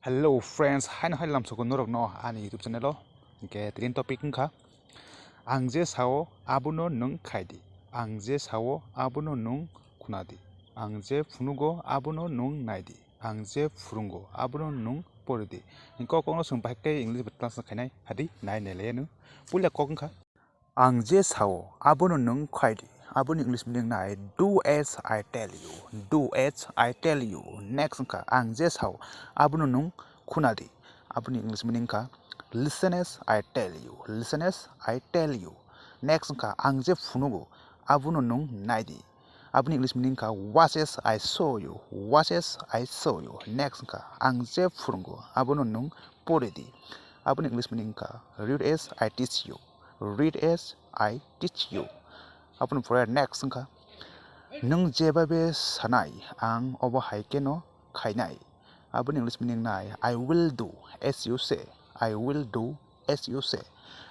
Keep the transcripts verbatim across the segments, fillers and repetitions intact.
Hello friends, haino hai lamsoko norokno ani YouTube channel o. Hingke tini topic wngkha, ang je sao abono nwng khaidi, ang je sao abono nwng khunadi, ang je phunugo abono nwng naidi, ang je phurungo abono nwng poridi. Hingke o kokno chwng bahai khe English bai translate khainai hadi nai nailaiano. Puila kok wngkha, ang je sao abono nwng khaidi. Aboni English meaning nai, do as I tell you, do as I tell you. Next wngkha, ang je sao abono nwng khunadi. Aboni English meaning wngkha, listen as I tell you, listen as I tell you. Next wngkha, ang je phunugo abono nwng naidi. Aboni English meaning wngkha, watch as I show you, watch as I show you. Next wngkha, ang je phurungo abono nwng poridi. Aboni English meaning wngkha, read as I teach you, read as I teach you. Aboni pore next wngkha, nwng jebabe sanai ang obo hai keno khainai. Aboni English meaning nai, I will do as you say, I will do as you say.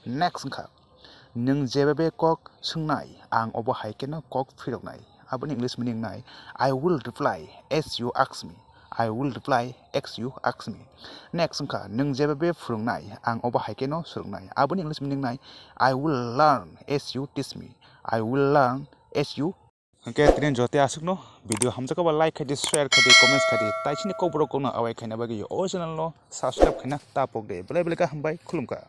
Next wngkha, nwng jebabe kok swngnai ang obo hai keno kok phiroknai. Aboni English meaning nai, I will reply as you ask me, I will reply as you ask me. Next wngkha, nwng jebabe phwrwngnai ang obo hai keno swrwngnai. Aboni English meaning nai, I will learn as you teach me, I will learn as you. Hingke tini jote aswkno video hamjakgo ba like khaidi, share khaidi, comments khaidi, taisini kokborok kokno awai khaina bagwi o channel no subscribe khaina tapok de. Belai belai khe hambai, khulumkha.